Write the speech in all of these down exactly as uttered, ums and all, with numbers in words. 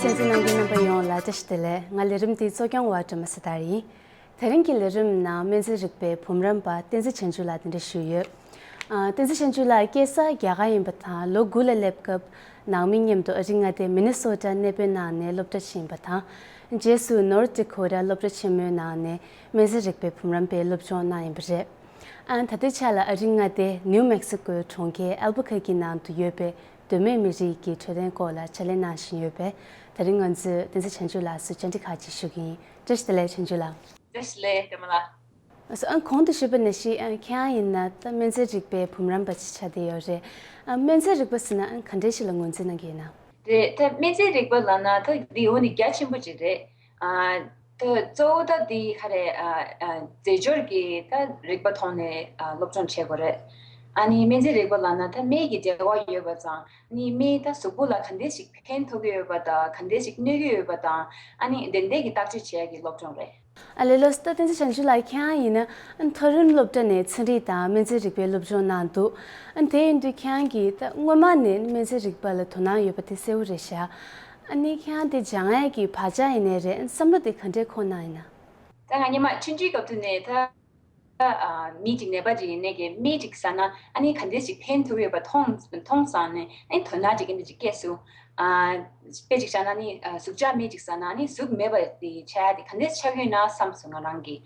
གསན་གཟིགས་གནང་མཁན་རྣམ་པ་ཡོངས་ལ་བཀྲ་ཤིས་བདེ་ལེགས། ང་ལས་རིམ་འདི་གཙོ་སྐྱོང་བ་སྒྲོལ་མ་སྲི་ཐར་ཡིན། དེ་རིང་གི་ལས་རིམ་ནང་སྨན་རྩིས་རིག་པའི་འབུམ་རམས་པ་བསྟན་འཛིན་བྱང་ཆུབ་ལགས་གདན་འདྲེན་ཞུས་ཡོད། ཨ། བསྟན་འཛིན་བྱང་ཆུབ་ལགས་སྐྱེས་ས་རྒྱ་གར་ཡིན་པ་དང་། ལོ་དགུ་ལ་སླེབས་སྐབས་ནང་མི་མཉམ་དུ་ཨ་རིའི་མངའ་སྡེ་མི་ནི་སོ་ཊ་གནས་སྤོའི་ནང་ནས་སློབ་གྲྭ་ཕྱིན་པ་དང་། རྗེས་སུ་ནོར་ཐི་ཁོ་ར་སློབ་གྲྭ་ཆེན་མོའི་ནང་ནས་སྨན་རྩིས་རིག་པའི་འབུམ་རམས་པའི་སློབ་སྦྱོང་གནང་ཡིན་པ་རེད། ཨ། ད་ལྟའི་ཆ་ལ་ཨ་རིའི་མངའ་སྡེ་ནིའུ་མེག་སི་ཀོའི་གྲོང་ཁྱེར་ཨལ་བུ་ཁེར་ཀི་ནང་དུ་ཡོད་པའི་གདོད་མའི་མི་རིགས་ཀྱི་འཕྲོད་བསྟེན་སྐོར་ལ་ཕྱག་ལས་གནང་བཞིན་ཡོད་པས། དེ་རིང་ང་ཚོས་བསྟན་འཛིན་བྱང་ཆུབ་ལགས་སུ་བཅར་འདྲི་ཁག་ཅིག་ཞུ་གི་ཡིན། བཀྲ་ཤིས་བདེ་ལེགས། བྱང་ཆུབ་ལགས། བཀྲ་ཤིས་བདེ་ལེགས། ཨ། གོང་དུ་ཞུས་པ་ནང་བཞིན། ཨ། ཁྱེད་རང་ཡིན་ན་ད་སྨན་རྩིས་རིག་པའི་འབུམ་རམས་པ་ཅིག་ཆགས་བསྡད་ཡོད་རེད། ཨ། སྨན་རྩིས་རིག་པ་ཟེར་ན། ཨ། ག་འདྲ་ཞིག་ལ་ངོས་འཛིན་གནང་གི་ཡིན་ན། རེད། ད་སྨན་རྩིས་རིག་པ་ལབ་ན་ད་འདི་འོ་ནི་རྒྱ་ཆེན་པོ་ཅིག་རེད། ཨ། ད་གཙོ་བོ་ད་འདི་ག་རེ། ཨ། ཨ། རྫས་སྦྱོར་གྱི་ད་རིག་པ་ཐོག་ནས། ཨ། སློབ་སྦྱོང་བྱེད་དགོས་རེད། ཨ་ནི་སྨན་རྩིས་རིག་པ་ལབ་ན་ད་སྨན་གྱི་འབྲེལ་བ་ཡོད་པ་ཙང་། ཨ་ནི་སྨན་ད་གཟུགས་པོ་ལ་ག་འདྲ་ཞིག་ཕན་ཐོགས་ཀྱི་ཡོད་པ་དང་། ག་འདྲ་ཞིག་གནོད་ཀྱི་ཡོད་པ་དང་། ཨ་ནི་དེ་འདྲའི་གི་བརྟག་དཔྱད་བྱེད་ཡ་གི་སློབ་སྦྱོང་རེད། ཨ་ལས། ལགས་སོ། ད་བསྟན་འཛིན་བྱང་ཆུབ་ལགས། ཁྱེད་རང་ཡིན་ན་མཐོ་རིམ་སློབ་གྲྭ་ནས་ཚན་རིག་དང་སྨན་རྩིས་རིག་པའི་སློབ་སྦྱོང་གནང་འདུག། ཨ། དེ་ཡིན་དུས་ཁྱེད་རང་གིས་ད་སྔོན་མ་ནས་སྨན་རྩིས་རིག་པ་ལ་དོ་སྣང་ཡོད་པ་དེ་གསལ་བོ་རེད་ཤག། ཨ་ནི་ཁྱེད་རང་དེ་སྦྱང་ཡས་ཀྱི་བག་ཆགས་ཡིན་ནའི་རེད། བསམ་བློ་དེ་ག་འདྲས་འཁོར་གནང་ཡིན་ན། ད་ང་སྔོན་མ་ཆུང་ཆུང་སྐབས་དུས་ནས་ད། ཨ། མི་གཅིག་ནད་པ་ཅིག་ཡིན་ནའི་གི་སྨན་ཅིག་ཟ་ན། ཨ་ནི་ག་འདྲས་ཅིག་ཕན་ཐོགས་ཡོད་པ་མཐོང་མཐོང་སོང་ནས། ཨ་ནི་དོ་སྣང་ཅིག་གི་འདི་ཅིག་སྐྱེས་སོང་། ཨ། དཔེ་ཅིག་བཞག་ན་ནི། ཨ། ཟུག་གཅོག་སྨན་ཅིག་ཟ་ན་ནི་ཟུག་མེད་པ་དེ་ཆགས་ཡ་དེ་ག་འདྲས་ཆགས་ཀྱི་ཡོད་ན་བསམ་སོང་ང་རང་གིས།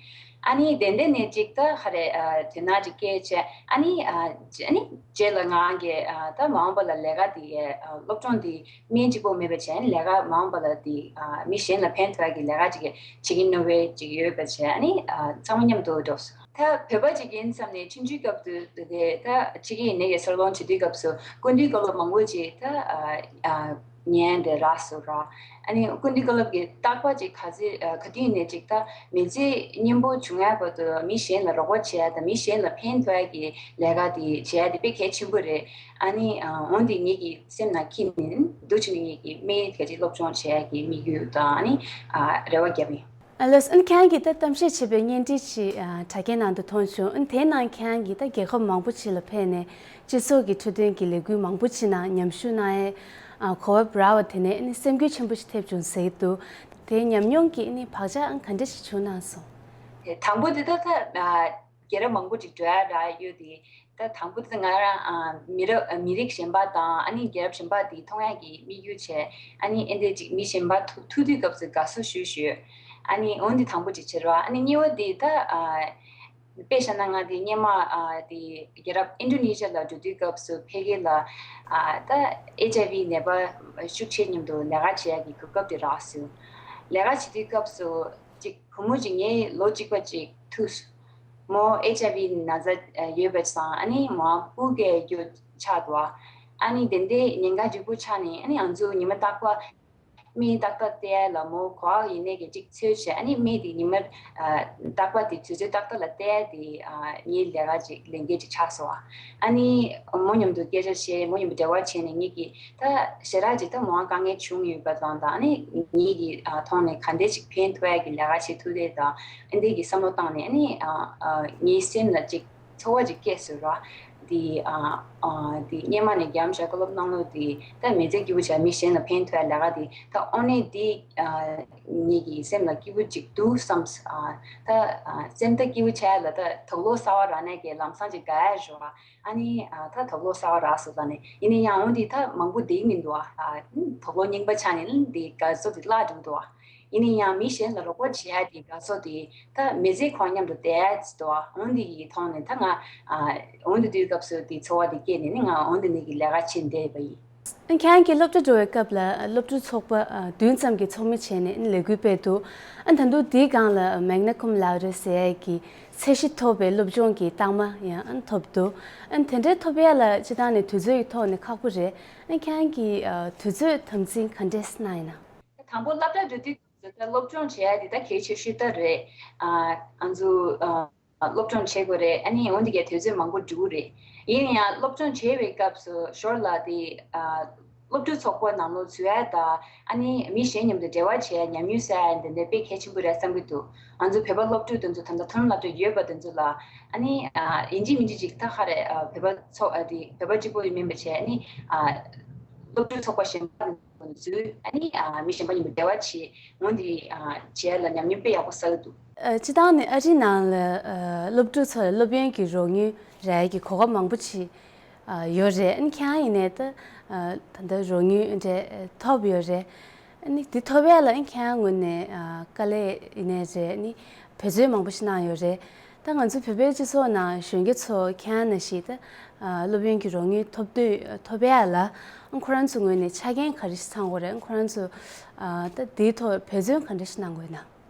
ཨ་ནི་དེ་འདྲས་ནས་ཅིག་ད་ག་རེ། ཨ། དོ་སྣང་ཅིག་སྐྱེས་བྱས། ཨ་ནི། ཨ། ཨ་ནི་རྗེས་ལ་ང་གིས། ཨ། ད་མ་འོངས་པ་ལ་ལས་ཀ་དེ་གའི། ཨ། སློབ་སྦྱོང་དེ་སྨན་གཅིག་པོ་མེད་པ་བྱས། ཨ་ནི་ལས་ཀ་མ་འོངས་པ་ལ་དེ། ཨ། མི་གཞན་ལ་ཕན་ཐོགས་ཡ་གི་ལས་ཀ་ཅིག་བྱེད་ཀྱི་ནོར་བའི་ཅིག་ཡོད་པ་བྱས། ཨ་ནི། ཨ། ཚང་མ་མཉམ་དུ་འགྲོ་སོང་། ད་བོད་པ་ཅིག་ཡིན་བསམ་ནས་ཆུང་ཆུང་སྐབས་དུས་དེ། ད་ཕྱི་རྒྱལ་ཡིན་ནའི་གི་སློབ་སྦྱོང་བྱེད་དུས་སྐབས་སུ་སྐུ་མདུན་བཀའ་སློབ་མང་པོ་ཅིག་ད། ཨ། ཨ། ཉན་ཏེ་རག་སོང་ར། ཨ་ནི་སྐུ་མདུན་བཀའ་སློབ་ཀྱི་བརྟག་པ་ཅིག་ག་ཚོད། ཨ། ག་དུས་ནས་ཅིག་ད་མི་ཚེ་སྙིང་པོ་བྱུང་ཡ་བར་དུ་མི་གཞན་ལ་རོགས་པ་བྱེད་ཡ་དང་། མི་གཞན་ལ་ཕན་ཐོགས་ཡ་གི་ལས་ཀ་དེ་བྱེད་ཡ་དེ་དཔེ་གལ་ཆེན་པོ་རེད། ཨ་ནི། ཨ། འོན་ཏེ་ངེད་ཀྱི་སེམས་ནང་འཁྱེར་ནས་འདུག་བྱས་ནས་ངེད་ཀྱིས་སྨན་ག་ཅིག་སློབ་སྦྱོང་བྱེད་ཡ་གི་དམིགས་ཡུལ་དང་། ཨ་ནི། ཨ། རེ་བ་བརྒྱབ་ཡིན། ཨ་ལགས། ཨ་ནི་ཁྱེད་རང་གིས་ད་གཏམ་བཤད་བྱས་པའི་བརྙན་འཕྲིན་ཞིག། ཨ། དྲ་རྒྱའི་ནང་དུ་མཐོང་བྱུང་། ཨ་ནི་དེའི་ནང་ཁྱེད་རང་གིས་ད་རྒྱལ་ཁབ་མང་པོ་ཞིག་ལ་ཕེབས་ནས་སྤྱི་ཚོགས་ཀྱི་འཕྲོད་བསྟེན་གྱི་ལས་འགུལ་མང་པོ་ཞིག་ནང་མཉམ་ཞུགས་གནང་ཡས། ཨ། གོ་སྐབས་རག་པ་དེ་ནས་ཨ་ནི་སེམས་འགུལ་ཆེན་པོ་ཞིག་ཐེབས་བྱུང་ཟེར་གྱི་འདུག། དེའི་ཉམས་མྱོང་གི་ཨ་ནི་བག་ཆགས་ཨ་ནི་ག་འདྲ་ཞིག་བྱུང་གནང་སོང་། དེ་དང་པོ་དེ་ད་ད། ཨ། རྒྱལ་རབས་མང་པོ་ཅིག་འགྲོ་ཡ་རག་ཡོད་དེ། ད་དང་པོ་དེ་ང་རང་། ཨ། མི་རབས། ཨ། མི་རིགས་གཞན་པ་དང་། ཨ་ནི་རྒྱལ་རབས་གཞན་པ་དེ་མཐོང་ཡ་གི་དམིགས་ཡུལ་བྱས། ཨ་ནི་ཨེ་འདྲས་ཅིག་མི་གཞན་པ་ཐུག་ཐུག་དུས་སྐབས་སུ་དགའ་བསུ་ཞུ་ཞུ། ཨ་ནི་འོན་ཏེ་དང་པོ་ཅིག་བྱེད་རོགས། ཨ་ནི་གཉིས་པ་དེ་ད། ཨ། དཔེ་བཞག་ན་ང་དེ་སྔོན་མ། ཨ། དེ་རྒྱལ་རབས་ཨིན་ཌོ་ནེ་ཤི་ཡ་ལ་འགྲོ་དུས་སྐབས་སུ་ཕ་གི་ལ། ཨ། ད་ཨེཆ་ཨའི་ཝི་ནད་པ་ཤུགས་ཆེ་མཉམ་དུ་ལས་ཀ་བྱེད་ཡ་གི་གོ་སྐབས་དེ་རག་སོང་། ལས་ཀ་བྱེད་དུས་སྐབས་སུ་ཅིག་བུ་མོ་ཅིག་ངའི་ལོ་གཅིག་པ་ཅིག་ཐུག་སོང་། མོ་ཨེཆ་ཨའི་ཝི་ན་ཚ་ཡོད་པ་སོང་། ཨ་ནི་མོ་སྤུ་གས་རྒྱུ་ཆགས་འདུག། ཨ་ནི་དེ་འདྲའི་ཉེན་ཁ་ལྗིད་པོ་ཆགས་ནས། ཨ་ནི་ང་ཚོ་ཉི་མ་རྟག་པར་སྨན་ཏག་ཏག་སྟེར་ཡ་ལ་མོ་ག་པར་ཡིན་ནའི་གི་ཅིག་འཚོལ་བྱས། ཨ་ནི་སྨན་དེ་ཉི་མ། ཨ། རྟག་པར་དེ་དུས་ཚོད་ཏག་ཏག་ལ་སྟེར་ཡ་དེ། ཨ། ངའི་ལས་ཀ་ཅིག་ལས་འགན་ཅིག་ཆགས་སོང་། ཨ་ནི་མོ་མཉམ་དུ་སྐད་ཆ་བཤད། མོ་མཉམ་དུ་འབྲེལ་བ་བྱས་ནས། ངེད་ཀྱིས་ད་ཞེ་དྲག་ཅིག་ད་མོ་དཀའ་ངལ་བྱུང་ཡོད་པ་དང་། ད་ཨ་ནི་ངེད་ཀྱི། ཨ། ཐོག་ནས་ག་འདྲས་ཅིག་ཕན་ཐོགས་ཡ་གི་ལས་ཀ་བྱེད་ཐུབ་རེད་དང་། ཨ་འདི་གི་བསམ་བློ་བཏང་ནས། ཨ་ནི། ཨ། ཨ། ངའི་སེམས་ལ་ཅིག་ཚོར་བ་ཅིག་སྐྱེས་སོང་ར། དེ། ཨ། ཨ། དེ་སྔོན་མ་ནས་རྒྱལ་བ་རིན་པོ་ཆེ་བཀའ་སློབ་གནང་ལུགས་དེ་ད་མི་ཚེ་སྐྱིད་པོ་བྱས། མི་གཞན་ལ་ཕན་ཐོགས་ཡ་ལས་ཀ་དེ་ད་དངོས་གནས་དེ། ཨ། ངེད་ཀྱི་སེམས་ལ་སྐྱིད་པོ་ཅིག་འདུག་བསམ། ཨ། ད། ཨ། སེམས་ད་སྐྱིད་པོ་བྱས་ལ་ད་དུག་ལོག་གསར་པ་རག་ནས་ཀྱི་ལམ་སང་ཅིག་དགའ་ཡ་ཞོག། ཨ་ནི། ཨ། ད་དུག་ལོག་གསར་པ་རག་སོང་ད་ནི། ཡིན་ན་ཡང་འོན་ཏེ་ད་མང་པོ་བསྡད་མི་འདུག། ཨ། ཨ། དུག་ལོག་རྙིང་པ་ཆགས་ནས་དེ་དགའ་ཚོར་དེ་བརླག་འགྲོ་འདུག། ཡིན་ན་ཡང་མི་གཞན་ལ་རོགས་པ་བྱེད་ཡ་དེ་དགའ་ཚོར་དེ། ད་མི་ཚེ་གང་མཉམ་དུ་བསྡད་ཡ་ཅིག་འདུག། འོན་ཏེ་ཡི་ཐོག་ནས་ད་ང་། ཨ། འོན་ཏེ་དུས་སྐབས་སུ་དེ་ཚོར་བ་དེ་སྐྱེས་ནས་ནི། ང་འོན་ཏེ་ནས་ཀྱི་ལས་ཀ་བྱེད་བསྡད་པ་ཡིན། ཁྱེད་རང་གིས་སློབ་གྲྭ་འགྲོ་བའི་སྐབས་ལ་སློབ་ཕྲུག་ཚོགས་པ་བདུན་ཙམ་གྱིས་ཚོགས་མི་བྱས་ནས་ལས་འགུལ་སྤེལ་འདུག། ཨ། ད་དུང་དེའི་སྒང་ལ་མེག་ན་ཁུམ་ལའོ་རེ་ཟེར་ཡས་ཀྱི་ཚད་གཞི་ཐོབ་པའི་སློབ་སྦྱོང་གི་རྟགས་མ་ཡང་ཐོབ་འདུག། ཨ། དེ་འདྲའི་ཐོབ་ཡས་ལ་སྤྱིར་བཏང་ནས་དུས་ཚོད་ཀྱི་ཐོག་ནས་ཁག་པོ་རེད། ཨ། ཁྱེད་རང་གིས། ཨ། དུས་ཚོད་དམ་འཛིན་ག་འདྲས་གནང་ཡིན་ན། དང་པོ་སློབ་གྲྭ་འགྲོ་དུས་སྐབས་སུ་ད་སློབ་སྦྱོང་བྱེད་ཡ་དེ་ད་གལ་ཆེ་ཤོས་ད་རེད། ཨ། ང་ཚོ། ཨ། སློབ་སྦྱོང་བྱེད་དགོས་རེད། ཨ་ནི་འོན་ཏེ་ཀྱི་དུས་ཚོད་མང་པོ་འགྲོ་གི་རེད། ཡིན་ན་ཡང་སློབ་སྦྱོང་བྱེད་པའི་སྐབས་སུ་ཞོར་ལ་དེ། ཨ། སློབ་ཕྲུག་ཚོགས་པ་ནང་ལོགས་འཛུལ་ཡ་དང་། ཨ་ནི་མི་གཞན་མཉམ་དུ་འབྲེལ་བ་བྱེད་ཡ། ཉམས་མྱོང་བསགས་ཡ་འདི་འདྲ་དཔེ་གལ་ཆེན་པོ་རེད་བསམ་གྱི་འདུག། ང་ཚོ་བོད་པ་སློབ་ཕྲུག་དེ་ཚོ་ད་ལྟ་མཐོ་རིམ་སློབ་གྲྭ་ཡོད་པ་དེ་ཚོ་ལ། ཨ་ནི། ཨ། ཡིན་གཅིག་མིན་གཅིག་ཅིག་ད་ག་རེ། ཨ། བོད་པ་ཚོ། ཨ། དེ་བོད་པ་གཅིག་པོ་མིན་པ་བྱས། ཨ་ནི། ཨ། སློབ་ཕྲུག་ཚོགས་པ་གཞན་པ། འཛུལ། ཨ་ནི་ཨ་མི་གཞན་པ་མཉམ་དུ་འབྲེལ་བ་བྱེད། འོ་འདི་ཨ་བྱེད་ཡ་ལ་ཉམས་མྱོང་དཔེ་ཡག་པོ་བསགས་འདུག། ཨ། སྤྱིར་བཏང་ནས་ཨ་རིའི་ནང་ལ་ཨ་སློབ་ཕྲུག་ཚོར་སློབ་ཡོན་གྱི་རོགས་དངུལ་རག་ཡ་གི་གོ་སྐབས་མང་པོ་ཅིག་ཨ་ཡོད་རེད། ཨ་ནི་ཁྱེད་རང་ཡིན་ནའི་ད་ཨ་ད་ལྟ་རོགས་དངུལ་འདྲ་ཐོབ་ཡོད་རེད། ཨ་ནི་འདི་ཐོབ་ཡ་ལ་ཨ་ནི་ཁྱེད་རང་ངོས་ནས་ཨ་དཀའ་ལས་ཡིན་ནའི་རེད། ཨ་ནི་འབད་བརྩོན་མང་པོ་ཞིག་གནང་ཡོད་རེད། ད་ང་ཚོ་བོད་པའི་སྤྱི་ཚོགས་ནང་གཞོན་སྐྱེས་ཚོ་ཁྱེད་རང་ནང་བཞིན་ད་ཨ་སློབ་ཡོན་གྱི་རོགས་དངུལ་ཐོབ་འདོད་ཐོབ་ཡ་ལ་ཨ་ཁོ་རང་ཚོ་ངོས་ནས་ཆ་རྐྱེན་ག་རེ་ཞིག་ཚང་དགོས་རེད། ཨ་ཁོ་རང་ཚོ་ཨ་ད་འདིའི་ཐོག་འབད་བརྩོན་ག་འདྲ་ཞིག་གནང་དགོས་ན།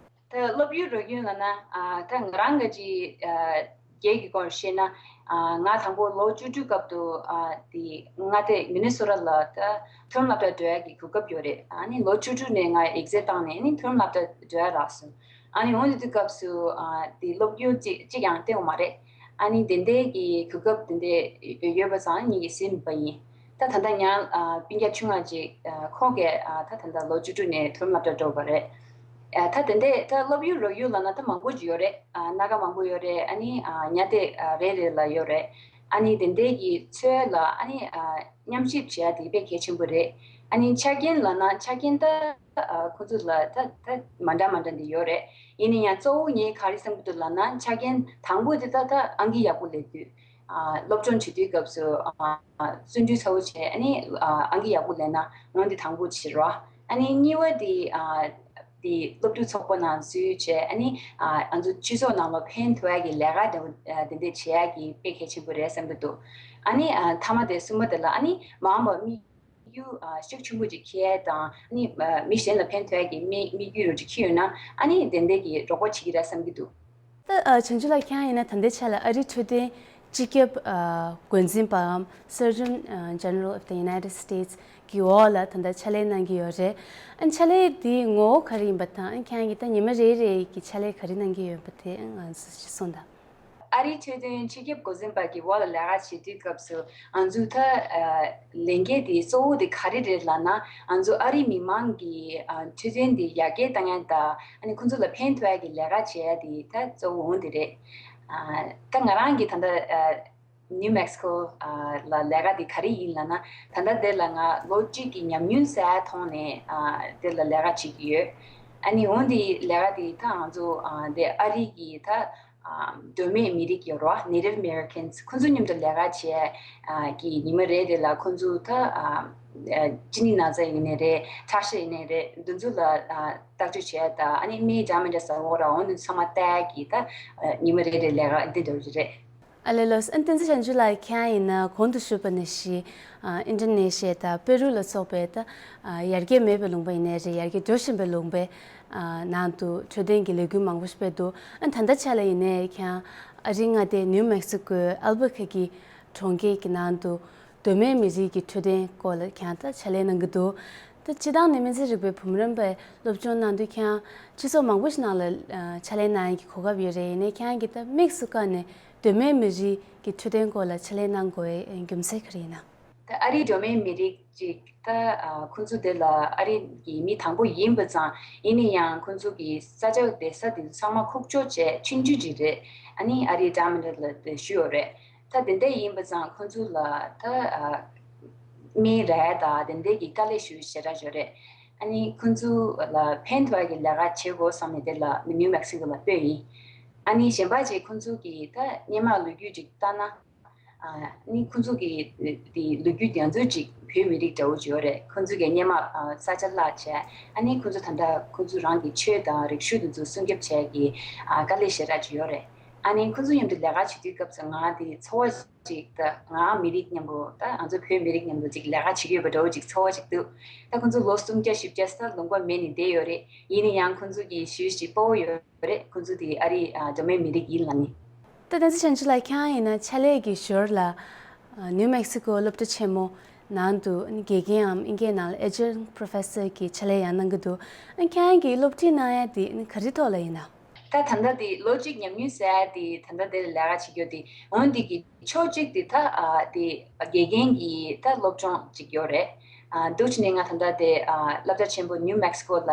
ད་སློབ་ཡོན་རོགས་ཡོན་ལབ་ན་ཨ་ད་ང་རང་གི་ཅིག་ཨ་སྒེར་གྱི་སྐོར་བཤད་ན། ཨ་ང་དང་པོ་ལོ་བཅུ་དྲུག་སྐབས་དུ་ཨ་དེ་མངའ་སྡེ་མི་ནི་སོ་ཊ་ལ་ད་མཐོ་རིམ་སློབ་གྲྭ་འགྲོ་ཡ་གི་གོ་སྐབས་ཡོད་རེད། ཨ་ནི་ལོ་བཅུ་དྲུག་ནས་ང་ཨེག་ཛིཊ་བཏང་ནས་ཨ་ནི་མཐོ་རིམ་སློབ་གྲྭ་འགྲོ་ཡ་རག་སོང་། ཨ་ནི་འོ་དེ་དུས་སྐབས་སུ་ཨ་དེ་སློབ་ཡོན་གཅིག་གཅིག་ཀྱང་སྟེར་བ་མ་རེད། ཨ་ནི་དེ་འདྲའི་གི་གོ་སྐབས་དེ་འདྲ་ཡོད་པ་ཙང་ངེད་ཀྱིས་ཟིན་པ་ཡིན། ད་ད་ལྟ་ཡང་ཨ་སྤུན་ཀྱག་ཆུང་བ་ཅིག་ཨ་ཁོང་གིས་ཨ་ད་ད་ལྟ་ལོ་བཅུ་དྲུག་ནས་མཐོ་རིམ་སློབ་གྲྭ་འགྲོ་བ་རེད། ཨ་ད་དེ་འདྲས་ད་སློབ་ཡོན་རོགས་ཡོན་ལབ་ན་ད་མང་པོ་ཅིག་ཡོད་རེད། ཨ་སྣ་ཁ་མང་པོ་ཡོད་རེད། ཨ་ནི་ཨ་ཉ་དེ་ཨ་རེ་རེ་ལ་ཡོད་རེད། ཨ་ནི་དེ་འདྲས་ཀྱི་ཚོད་ལ་ཨ་ནི་ཨ་མཉམ་ཞིབ་བྱེད་ཡ་དེ་དཔེ་གལ་ཆེན་པོ་རེད། ཨ་ནི་ཆ་རྐྱེན་ལབ་ན་ཆ་རྐྱེན་ད་ཨ་ཁོ་ཚོ་ལ་ད་ད་མ་འདྲ་མ་འདྲ་འདི་ཡོད་རེད། ཡིན་ན་ཡང་གཙོ་བོ་ངས་ག་རེ་བསམ་གྱི་འདུག་ལབ་ན་ཆ་རྐྱེན་དང་པོ་དེ་ད་ད་ཨང་ཀི་ཡག་པོ་སླེབས་དུས། ཨ་སློབ་སྦྱོང་བྱེད་དུས་སྐབས་སུ་ཨ་བརྩོན་འགྲུས་ཚ་བོ་བྱས། ཨ་ནི་ཨ་ཨང་ཀི་ཡག་པོ་སླེབས་ན་འོ་འདི་དང་པོ་བྱེད་རོགས། ཨ་ནི་གཉིས་པ་དེ་ཨ་དེ་སློབ་ཕྲུག་ཚོགས་པ་ནང་འཛུལ་བྱས། ཨ་ནི་ཨ་ང་ཚོ་སྤྱི་ཚོགས་ནང་ལ་ཕན་ཐོགས་ཡ་གི་ལས་ཀ་འདྲ་བོ་ཨ་དེ་འདྲས་བྱེད་ཡ་གི་དཔེ་གལ་ཆེན་པོ་རེད་བསམ་གྱི་འདུག། ཨ་ནི་ཨ་མཐའ་མ་དེ་གསུམ་པ་དེ་ལ་ཨ་ནི་མ་འོངས་པ་མི་རྒྱུ་ཨ་ཤུགས་ཆེན་པོ་ཅིག་འཁྱེར་ཡ་དང་། ཨ་ནི་ཨ་མི་གཞན་ལ་ཕན་ཐོགས་ཡ་གི་མི་མི་རྒྱུ་རུ་ཅིག་འཁྱེར་ཡོད་ན་ཨ་ནི་དེ་འདྲས་ཀྱི་རོགས་པ་བྱེད་ཀྱི་རེད་བསམ་གྱི་འདུག། ད་ཨ་བྱང་ཆུབ་ལགས་ཁྱེད་རང་ཡིན་ན་ད་ལྟའི་ཆ་ལ་ཨ་རིའི་འཕྲོད་བསྟེན་སྤྱི་ཁྱབ་ཨ་འགོ་འཛིན་པའམ་Surgeon ཨ་General of the United States གི་འོག་ལ་ད་ལྟ་ཕྱག་ལས་གནང་གི་ཡོད་རེད། ཨ་ཕྱག་ལས་དེའི་ངོ་བོ་ག་རེ་ཡིན་པ་དང་ཨ་ཁྱེད་རང་གིས་ད་ཉི་མ་རེ་རེ་གི་ཕྱག་ལས་ག་རེ་གནང་གི་ཡོད་པ་དེ་ང་ཚོ་ཞིག་གསུངས་དང་། ཨ་རིའི་འཕྲོད་བསྟེན་སྤྱི་ཁྱབ་འགོ་འཛིན་པ་གི་འོག་ལ་ལས་ཀ་བྱེད་དུས་སྐབས་སུ་ང་ཚོ་ད་ཨ་ལས་འགན་དེ་གཙོ་བོ་དེ་ག་རེ་རེད་ལབ་ན། ང་ཚོ་ཨ་རིའི་མི་མང་གི་ཨ་འཕྲོད་བསྟེན་དེ་ཡར་རྒྱས་གཏང་ཡ་དང་། ཨ་ནི་ཁོང་ཚོ་ལ་ཕན་ཐོགས་ཡ་གི་ལས་ཀ་བྱེད་ཡ་དེ་ད་གཙོ་བོ་འོ་དེ་རེད། ཨ་ད་ང་རང་གི་ད་ལྟ་ཨ་ནིའུ་མེག་སི་ཀོ་ཨ་ལ་ལས་ཀ་དེ་ག་རེ་ཡིན་ལབ་ན། ད་ལྟ་དེ་ལ་ང་ལོ་གཅིག་གི་ཉམས་མྱོང་ཟེར་ཡ་ཐོག་ནས་ཨ་དེ་ལ་ལས་ཀ་བྱེད་ཀྱི་ཡོད། ཨ་ནི་འོ་དེ་ལས་ཀ་དེ་ད་ང་ཚོ་ཨ་དེ་ཨ་རི་གི་ད་ཨ་གྲོང་མི་མི་རིགས་ཡོད་རེད་བ། Native Americans ཁོང་ཚོ་མཉམ་དུ་ལས་ཀ་བྱེད་ཨ་གི་ཉི་མ་རེ་རེ་ལ་ཁོང་ཚོ་ད་ཨ་ཨ་གཅིན་སྙི་ན་ཚ་ཡིན་ནའི་རེད། ཁྲག་ཤེད་ཡིན་ནའི་རེད། འདི་ཚོ་ལ་ཨ་བརྟག་དཔྱད་བྱེད་ཡ་དང་། ཨ་ནི་སྨན་འདྲ་མི་འདྲ་ཟ་དགོས་ར་འོ་འདི་ཚང་མ་ལྟ་ཡ་གི་ད་ཨ་ཉི་མ་རེ་རེ་ལས་ཀ་འདི་འདྲ་བོ་ཞིག་རེད། ཨ་ལེ་ལོས། ཨ་བསྟན་འཛིན་བྱང་ཆུབ་ལགས་ཁྱེད་རང་ཡིན་ན་གོང་དུ་ཞུས་པ་ནང་བཞིན་ཨ་ཨིན་ཌོ་ནེ་ཤི་ཡ་དང་པེ་རུ་ལ་སོགས་པའི་ད་ཨ་ཡར་རྒྱས་མེད་པའི་ལུང་པ་ཡིན་ནའི་རེད། ཡར་རྒྱས་འགྲོ་བཞིན་པའི་ལུང་པའི་ཨ་ནང་དུ་འཕྲོད་བསྟེན་གྱི་ལས་འགུལ་མང་པོ་ཞིག་སྤེལ་འདུག། ཨ་ད་ལྟ་ཆ་ལ་ཡིན་ནའི་ཁྱེད་རང་ཨ་རིའི་མངའ་སྡེ་ནིའུ་མེག་སི་ཀོའི་ཨལ་བྷ་ཁེ་གི་གྲོང་ཁྱེར་གྱི་ནང་དུ་གདོད་མའི་མི་རིགས་ཀྱི་འཕྲོད་བསྟེན་སྐོར་ལ་ཁྱེད་རང་ད་ཕྱག་ལས་གནང་གི་འདུག། ད་སྤྱིར་བཏང་ནས་སྨན་རྩིས་རིག་པའི་བུ་རམ་པའི་སློབ་སྦྱོང་གནང་དུས་ཁྱེད་རང་སྤྱི་ཚོགས་མང་པོ་ཞིག་ནང་ལ་ཨ་ཕྱག་ལས་གནང་ཡག་གི་གོ་སྐབས་ཡོད་རེད། ཡིན་ནའི་ཁྱེད་རང་གིས་ད་དམིགས་སུ་བཀར་ནས་གདོད་མའི་མི་རིགས་ཀྱི་འཕྲོད་བསྟེན་སྐོར་ལ་ཕྱག་ལས་གནང་དགོས་པའི་རྒྱུ་མཚན་ག་རེ་ཡིན་ན། ད་ཨ་རིའི་གདོད་མའི་མི་རིགས་ཅིག་ད་ཨ་ཁོང་ཚོ་དེ་ལ་ཨ་རི་གི་མི་དང་པོ་ཡིན་པ་ཙང་། ཡིན་ན་ཡང་ཁོང་ཚོ་གི་ས་ཆ་དེ་ས་དེ་ཚང་མ་ཁུག་ཀྱོག་བྱས་ཆུང་ཆུང་ཅིག་རེད། ཨ་ནི་ཨ་རིའི་འདྲ་མི་འདྲ་ལ་དེ་ཞུ་ཡོད་རེད། ད་དེ་འདྲ་ཡིན་པ་ཙང་ཁོང་ཚོ་ལ་ད་ཨ་སྨན་རག་ཡ་དང་དེ་འདྲའི་གི་དཀའ་ལས་ཞེ་དྲག་ཡོད་རེད། ཨ་ནི་ཁོང་ཚོ་ལ་ཕན་ཐོགས་ཡ་གི་ལས་ཀ་བྱེད་དགོས་བསམ་ནས་དེ་ལ་ནིའུ་མེག་སི་ཀོ་ལ་སྤོས་ཡིན། ཨ་ནི་གཞན་པ་ཅིག་ཁོང་ཚོ་གི་ད་སྔོན་མ་ལོ་རྒྱུས་ཅིག་ལྟ་ན། ཨ་ནི་ཁོང་ཚོ་གི་དེ་ལོ་རྒྱུས་དེ་ང་ཚོ་ཅིག་བོད་མི་རིགས་འདྲ་བོ་ཅིག་ཡོད་རེད། ཁོང་ཚོ་གི་སྔོན་མ་ཨ་ས་ཆ་བརླག་བྱས། ཨ་ནི་ཁོང་ཚོ་ད་ལྟ་ཁོང་ཚོ་རང་གི་ཆོས་དང་རིག་གཞུང་དེ་ཚོ་སྲུང་སྐྱོབ་བྱས་ཀྱི་ཨ་དཀའ་ལས་ཞེ་དྲག་ཅིག་ཡོད་རེད། ཨ་ནི་ཁོང་ཚོ་མཉམ་དུ་ལས་ཀ་བྱེད་དུས་སྐབས་སུ་ང་དེ་ཚོར་བ་ཅིག་ད་ང་མི་རིགས་མཉམ་པོ་ད་ང་ཚོ་བོད་མི་རིགས་མཉམ་པོ་ཅིག་ལས་ཀ་བྱེད་ཀྱི་ཡོད་པ་འདྲ་བོ་ཅིག་ཚོར་བ་ཅིག་འདུག། ད་ཁོང་ཚོ་ལོ་སུམ་བརྒྱ་བཞི་བརྒྱ་ས་ལུང་པ་མེད་ནས་བསྡད་ཡོད་རེད། ཡིན་ན་ཡང་ཁོང་ཚོ་གི་ཞེ་པོ་ཅིག་དཔའ་བོ་ཡོད་རེད། ཁོང་ཚོ་དེ་ཨ་རིའི་ཨ་གདོད་མའི་མི་རིགས་ཡིན་ལབ་ནི། ད་བསྟན་འཛིན་བྱང་ཆུབ་ལགས་ཁྱེད་རང་ཡིན་ན་ཕྱག་ལས་ཀྱི་ཞོར་ལ་ཨ་ནིའུ་མེག་སི་ཀོ་སློབ་གྲྭ་ཆེན་མོ་ནང་དུ་དགེ་རྒན་འམ་དབྱིན་སྐད་ནང་ལ་Adjunct Professor གྱི་ཕྱག་ལས་ཡང་གནང་གི་འདུག། ཨ་ཁྱེད་རང་གིས་སློབ་ཁྲིད་གནང་ཡ་དེ་ག་རེ་ཐོག་ལ་ཡིན་ན། ད་ད་ལྟ་དེ་ལོ་གཅིག་ཉམས་མྱོང་ཟེར་ཡ་དེ་ད་ལྟ་དེ་ལ་ལས་ཀ་བྱེད་རྒྱུ་དེ་འོན་ཏེ་གི་ཕྱོགས་གཅིག་དེ་ད་ཨ་དེ་དགེ་རྒན་གྱི་ད་སློབ་སྦྱོང་ཅིག་ཡོད་རེད། ཨ་འདུག་བྱས་ནས་ང་ད་ལྟ་དེ་ཨ་སློབ་གྲྭ་ཆེན་པོ་ནིའུ་མེག་སི་ཀོ་ལ་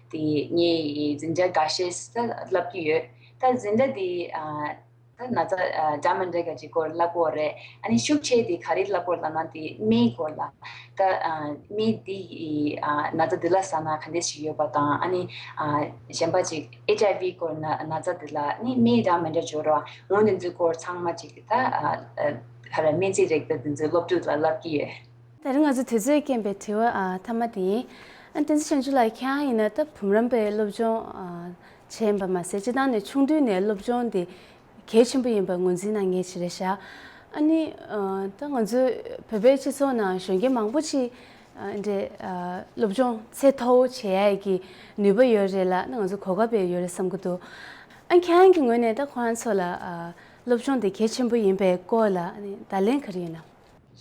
དེ་ངའི་འཛིན་གྲྭ་འགའ་ཤས་ད་བསླབ་ཀྱི་ཡོད། ད་འཛིན་གྲྭ་དེ་ཨ་ ད་ན་ཚ་འདྲ་མི་འདྲ་ག་ཅིག་སྐོར་ལབ་དགོས་རེད། ཨ་ནི་ཤུགས་ཆེ་དེ་ག་རེ་ལབ་དགོས་ལབ་ན་དེ་རྨེན་སྐོར་ལ། ད་རྨེན་དེ་ཡི་ན་ཚ་དེ་ལ་ཟ་ན་ག་འདྲ་ཞིག་ཡོད་པ་དང་། ཨ་ནི་གཞན་པ་ཅིག་ཨེཆ་ཨའི་ཝི་སྐོར་ན་ན་ཚ་དེ་ལ་ནི་རྨེན་འདྲ་མི་འདྲ་འབྱོར་བ་འོ་འདི་ཚོའི་སྐོར་ཚང་མ་ཅིག་ད་ཧ་ར་སྨན་རྩིས་རིག་པ་འདི་ཚོའི་སློབ་ཕྲུག་ལ་ལབ་ཀྱི་ཡོད། ད་རིང་ང་ཚོ་དུས་ཚོད་རྐྱེན་པས་དྲི་བ་ཨ་མཐའ་མ་དེ་ཡིན། ཨ་བསྟན་འཛིན་བྱང་ཆུབ་ལགས་ཁྱེད་རང་ཡིན་ན་ད་བུམ་རམས་པའི་སློབ་སྦྱོང་ཨ་བྱས་ཡིན་པ་མ་ཟད་སྤྱིར་བཏང་ནས་ཆུང་དུས་ནས་སློབ་སྦྱོང་དེ་གལ་ཆེན་པོ་ཡིན་པ་ངོས་འཛིན་གནང་མཁན་ཞིག་རེད་ཤག་ཨ་ནི་ཨ་ད་ང་ཚོའི་བོད་པའི་སྤྱི་ཚོགས་ནང་གཞོན་སྐྱེས་མང་པོ་ཅིག་ཨ་འདྲས་ཨ་སློབ་སྦྱོང་ཚད་མཐོ་བོ་བྱེད་ཡ་གི་ནུས་པ་ཡོད་རེད་ལ་ཨ་ནི་ང་ཚོ་གོ་སྐབས་ཡོད་རེད་བསམ་གྱི་འདུག་ཨ་ཁྱེད་རང་གི་ངོས་ནས་ད་ཁོ་རང་ཚོ་ལ་ཨ་སློབ་སྦྱོང་དེ་གལ་ཆེན་པོ་ཡིན་པའི་སྐོར་ལ་ཨ་ནི་བརྡ་ལན་ག་རེ་ཡོད་ན།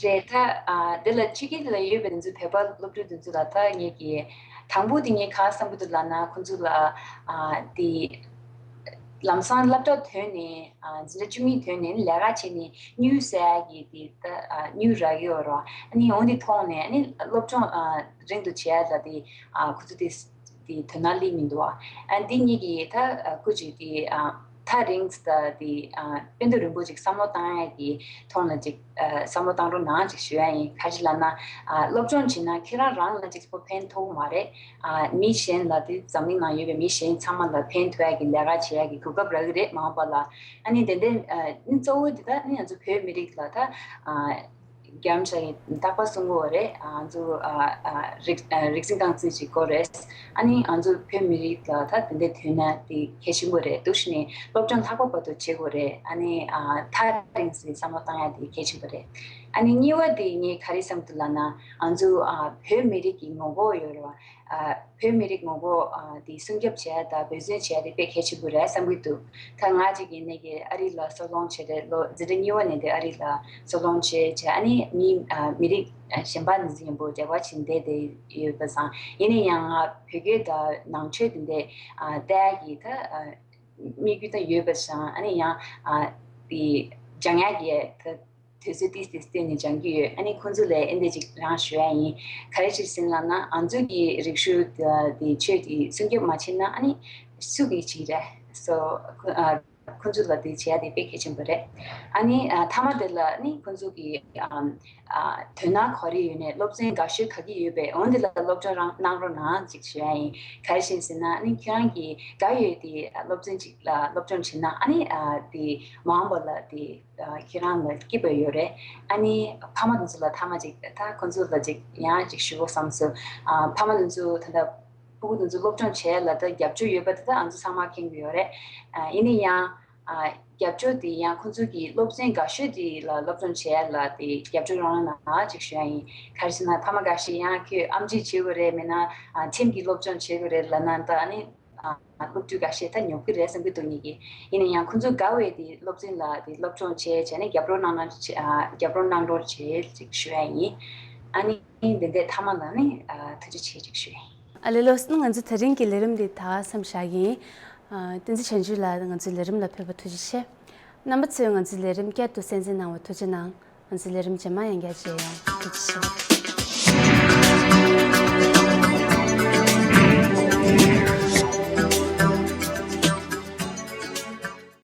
རེད། ད་ཨ་འདི་ལ་ཕྱི་རྒྱལ་ལ་ཡོད་པའི་འདི་ཚོ་བོད་པ་སློབ་ཕྲུག་འདི་ཚོ་ལ་ད་ངེད་ཀྱིས་དང་པོ་དེ་ངས་ག་བསམ་གྱི་འདུག་ལབ་ན། ཁོང་ཚོ་ལ་ཨ་དེ་ལམ་སང་སློབ་གྲྭ་ཐོན་ནས་ཨ་འཛིན་གྲྭ་བཅུ་གཉིས་ཐོན་ནས་ལས་ཀ་བྱས་ནས་དངུལ་ཟ་ཡ་གི་དེ་ད་ཨ་དངུལ་རག་གི་ཡོད་རེད། ཨ་ནི་འོ་འདི་མཐོང་ནས་ཨ་ནི་སློབ་སྦྱོང་ཨ་རིང་དུ་བྱེད་ཡ་ལ་དེ་ཨ་ཁོང་ཚོ་དེ་དེ་དོན་དག་སླེབས་མི་འདུག་ཨ། འདི་གཉིས་ཀྱིས་ད་སྐུ་མཁྱེན་དེ་ཐག་རིང་ཙམ་དེ་དཔེ་མདོ་རིན་པོ་ཅིག་བསམ་བློ་བཏང་ཡ་གི་ཐོག་ལ་ཅིག་བསམ་བློ་བཏང་རོགས་གནང་ཅིག་ཞུ་ཡ་ཡིན། ག་རེ་ལབ་ན་སློབ་སྦྱོང་བྱེད་ན་ཁྱེད་རང་རང་ལ་ཅིག་པོ་ཕན་ཐོགས་མ་རེད། མི་གཞན་ལ་དེ་འཛམ་གླིང་ནང་ཡོད་པའི་མི་གཞན་ཚང་མ་ལ་ཕན་ཐོགས་ཡ་གི་ལས་ཀ་བྱེད་ཡ་གི་གོ་སྐབས་རག་གི་རེད་མ་འོངས་པ་ལ། ཨ་ནི་དེ་འདྲ་ནི་གཙོ་བོ་དེ་ད་ནི་ང་ཚོ་བོད་མི་རིགས་ལ་ད། རྒྱ་རམ་ཤ་ཡི་རྟག་པར་གསུང་གི་ཡོད་རེད། ང་ཚོ་ཨ་ཨ་རིག་ཨ་རིག་འཛིན་རྐང་འཛིན་ཅིག་དགོས་རེད། ཨ་ནི་ང་ཚོ་བོད་མི་རིགས་ལ་ད་དེ་འདྲ་ཐོན་ན་དེ་གལ་ཆེན་པོ་རེད། འདུག་ཤི་ནས་སློབ་སྦྱོང་ལྷག་པ་བར་དུ་བྱེད་དགོས་རེད། ཨ་ནི་ཨ་ཐག་རིང་སའི་བསམ་བློ་བཏང་ཡ་དེ་གལ་ཆེན་པོ་རེད། ཨ་ནི་གཉིས་པ་དེ་ངས་ག་རེ་བསམ་འདུག་ལབ་ན། ང་ཚོ་ཨ་བོད་མི་རིགས་ཀྱི་ངོ་རྒོལ་ཡོད་རེད་བ། ཨ་བོད་མི་རིགས་ངོ་རྒོལ་ཨ་དེ་སྲུང་སྐྱོབ་བྱེད་ཡ་དང་འབད་བརྩོན་བྱེད་ཡ་དེ་དཔེ་གལ་ཆེན་པོ་རེད་བསམ་གྱི་འདུག་ད་ང་གཅིག་ཡིན་ནའི་གི་ཨ་རི་ལ་སོ་ལོང་བྱས་རེད། ལོ་འཛིན་གྲྭ་གཉིས་པ་ནས་དེ་ཨ་རི་ལ་སོ་ལོང་བྱས་བྱས། ཨ་ནི་མི་ཨ་མི་རིགས་ཨ་གཞན་པ་ནི་ཡིན་པོ་འབྲེལ་བ་བྱས་བསྡད་དེ་ཡོད་པ་སང་། ཡིན་ན་ཡང་ང་བོད་སྐད་དང་ནང་ཆོས་དེ་འདྲས་ཨ་ལྟ་ཡ་གི་ད་ཨ་དམིགས་ཡུལ་ད་ཡོད་པ་སང་། ཨ་ནི་ཡང་ཨ་དེ་སྦྱང་ཡ་གི་ད་དུས་ཚོད་ཏིས་ཏིས་བཏོན་ནས་སྦྱང་གི་ཡོད། ཨ་ནི་ཁོང་ཚོ་ལ་ཨེ་འདྲ་ཅིག་རང་ཞུ་ཡ་ཡིན། ག་རེ་ཞིག་ཟིན་ལབ་ན་ང་ཚོ་གི་རིག་གཞུང་དེ་ཆོས་དེ་སྲུང་སྐྱོབ་མ་བྱས་ན་ཨ་ནི་སུ་གིས་བྱེད་རེད། སོ་ཁོ་ཨ་ཁོང་ཚོ་ལ་དེ་བྱེད་ཡ་དེ་དཔེ་གལ་ཆེན་པོ་རེད། ཨ་ནི་ཨ་མཐའ་མ་དེ་ལ་ནི་ཁོང་ཚོ་གི་ཨ་ཨ་དོན་དག་ག་རེ་ཡོད་ནས་སློབ་ཚན་དགའ་ཤོས་ག་གི་ཡོད་པས་འོན་དེ་ལ་སློབ་སྦྱོང་རང་གནང་རོགས་གནང་ཅིག་ཞུ་ཡ་ཡིན། ག་རེ་ཞིག་ཟིན་ན་ནི་ཁྱེད་རང་གི་དགའ་ཡོད་དེ་སློབ་ཚན་ཅིག་ལ་སློབ་སྦྱོང་བྱེད་ན་ཨ་ནི་ཨ་དེ་མ་འོངས་པ་ལ་དེ། ཁྱེད་རང་ལ་སྐྱིད་པ་ཡོད་རེད། ཨ་ནི་ཕ་མ་དེ་ཚོ་ལ་ཐ་མ་ཅིག་ད་ཁོ་ཚོ་ལ་ཅིག་ཡང་ཅིག་ཞུ་དགོས་བསམ་སོང་། ཨ་ཕ་མ་དེ་ཚོ་ད་ལྟ་ཕྲུ་གུ་དེ་ཚོ་སློབ་སྦྱོང་བྱེད་ཡ་ལ་ད་རྒྱབ་སྐྱོར་ཡོད་པ་དེ་ད་ང་ཚོ་ཚང་མ་མཁྱེན་གྱི་ཡོད་རེད། ཨ་ཡིན་ན་ཡང་ཨ་རྒྱབ་སྐྱོར་དེ་ཡང་ཁོ་ཚོ་གི་སློབ་ཚན་དགའ་ཤོས་དེ་ལ་སློབ་སྦྱོང་བྱེད་ཡ་ལ་དེ་རྒྱབ་སྐྱོར་རང་གནང་ཅིག་ཞུ་ཡ་ཡིན། ག་རེ་ཟེར་ན་ཕ་མ་འགའ་ཤས་ཡང་ཁྱོད་ཨེམ་ཆི་བྱེད་དགོས་རེད། མིན་ན་ཨ་ཁྲིམས་ཀྱི་སློབ་སྦྱོང་བྱེད་དགོས་རེད་ལབ་ན་ད་ནི། སློབ་ཕྲུག་འགའ་ཤས་ད་ཉོབ་ཀྱི་རེད་བསམ་གྱི་འདུག་ངེད་ཀྱིས། ཡིན་ན་ཡང་ཁོང་ཚོ་དགའ་བའི་དེ་སློབ་ཚན་ལ་དེ་སློབ་སྦྱོང་བྱེད་བྱས་ནས་རྒྱབ་རོགས་གནང་གནང་བྱེད་ཨ་རྒྱབ་རོགས་གནང་རོགས་བྱེད་ཅིག་ཞུ་ཡ་ཡིན། ཨ་ནི་འདི་འདྲའི་མཐའ་མ་ལ་ནི་ཨ་ཐུགས་རྗེ་ཆེ་ཅིག་ཞུ་ཡ་ཡིན། ཨ་ལེ་ལོ། ང་ཚོ་དེ་རིང་གི་ལས་རིམ་འདི་ད་ག་མཚམས་བཞག་གི་ཡིན། ཨ་བསྟན་འཛིན་བྱང་ཆུབ་ལགས་ང་ཚོའི་ལས་རིམ་ལ་ཕེབས་པ་ཐུགས་རྗེ་ཆེ། རྣམ་པ་ཚོས་ང་ཚོའི་ལས་རིམ་བསྐྱར་དུ་གསན་གཟིགས་གནང་བར་ཐུགས་རྗེ་གནང་། ང་ཚོའི་ལས་རིམ་རྗེས་མ་ཡང་བསྐྱར་མཇལ་ཡོང་། ཐུགས་རྗེ་ཆེ།